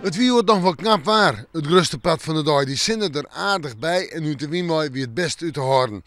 It wie hjoed noch wol knap waar, it grutste part fan de dei. Dy sinne der aardich by en út de wyn wei wie it bêst út te hâlden.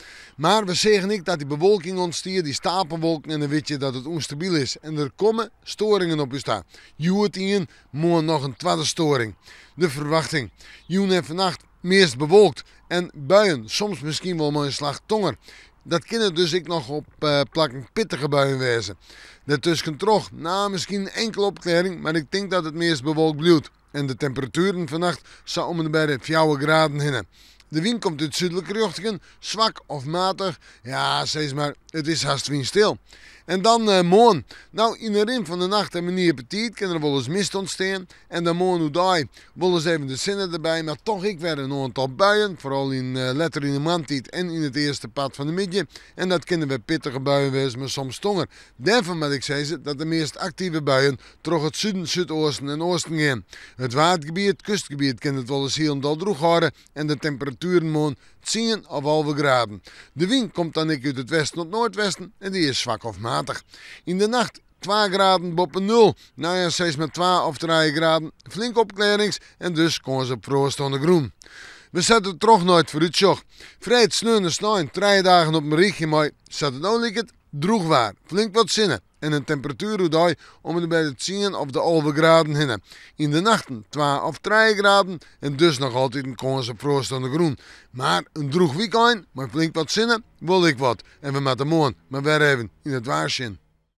Mar we seagen ek dat dy bewolking ûntstie, dy stapelwolken en dan wit je dat it ûnstabyl is en der komme storingen op ús ta. Hjoed ien, moarn noch in twadde storing. De ferwachting, jûn en fannacht meast bewolkt en buien, soms miskien wol mei in slach tonger. Dat kinne dus ek noch op plakken pittige buien wêze. Dêrtuskentroch, no, miskien in inkele opklearring, mar ik tink dat it meast bewolkt bliuwt en de temperatueren fannacht sa om en by de fjouwer graden hinne. De wyn komt út súdlike rjochtingen, swak of matich, ja, sis mar, it is hast wynstil. En dan moarn. No, yn de rin fan de nacht en menear betiid kin der wolris mist ûntstean. En dan moarn oerdei wolris even de sinne derby, mar toch ek wer in oantal buien, foaral yn letter yn de moarntiid en yn it earste part fan de middei. En dat kinne wer pittige buien wêze mei soms tonger. Dêrfan moat ik sizze dat de meast aktive buien troch it suden, súdoasten en oasten gean. It Waadgebiet, kustgebiet kin it wolris hielendal drûch hâlde en de temperatueren moarn tsien of 11 graden. De wyn komt dan ek út it westen oant noardwesten en dy is swak of matich. Yn de nacht Twa graden boppe nul, no ja sis mar twa of trije graden, flink opklearrings en dus kâns op froast oan de grûn. We sette troch nei it foarútsjoch. Freed, sneon en snein, trije dagen op in rychje mei, sa't it no liket, drûch waar, flink wat sinne en in temperatuer oerdei om en by de tsien of de 11 graden hinne. Yn de nachten twa of trije graden en dus noch altyd in kâns op froast oan de grûn. Mar in drûch wykein mei flink wat sinne wol ek wat en we moatte moarn mar wer even yn it waar sjen.